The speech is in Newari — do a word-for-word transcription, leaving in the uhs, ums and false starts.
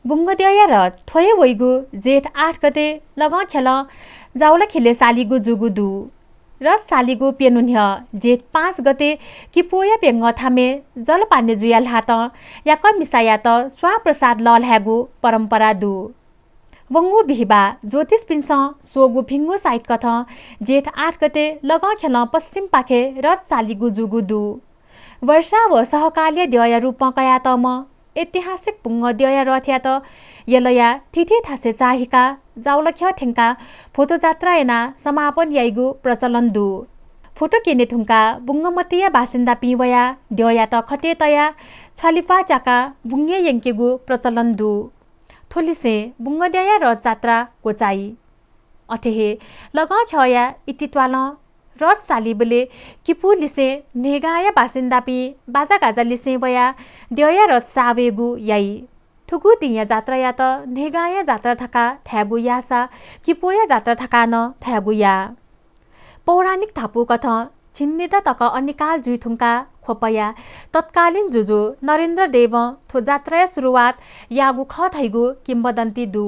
बुंगद्यःया रथ थ्व हे वइगु जेठ आठ गते लगं ख्यलं जावलाख्यलय् सालीगु जूगु दु। रथ सालीगु प्यन्हु न्ह्यः जेठ पाँच गते किपूया प्यंगः थामय् जलपाने जुया ल्हातं याकःमिसायात स्वां प्रसाद लःल्हायेगु परम्परा दु। वंगु बिहिबाः ज्योतिषपिन्सं स्वःगु भिंगु साइत कथं जेठ आठ गते लगं ख्यलं पश्चिमपाखे रथ सालीगु जूगु दु। वर्षा व सहकालया द्यःया रूपं कयातःम्ह ऐतिहासिक बुंगद्यःया रथयात यलया थीथी थासय् चाःहिकाः जावलाख्यः थ्यंकाः भोटो जात्रा यानाः समापन याइगु प्रचलन दु। भोटो क्यने धुंकाः बुंगमतीया बासिन्दापिं वयाः द्यःयात खतय् तयाः छ्वालिफाः च्याकाः बुंगय् यंकेगु प्रचलन दु। थ्व लिसें बुंगद्यःया रथ जात्रा क्वचाइ। अथे हे लगं ख्यःया इतित्वालं रथ सालीबलय् किपू लिसें न्हय्गांया बासिन्दापिं बाजागाजा लिसें वयाः द्यःया रथ साः वयेगु याइ। थुगु दिंया जात्रायात न्हय्गांया जात्रा धकाः धायेगु याःसा किपूया जात्रा धकाः नं धायेगु याः। पौराणिक धापू कथं झिंनिदँ तक अनिकाल जुइ धुंकाः ख्वपया तत्कालीन जुजु नरेन्द्र देवं थ्व जात्राया सुरुवात याःगु खः धइगु किंवदन्ती दु।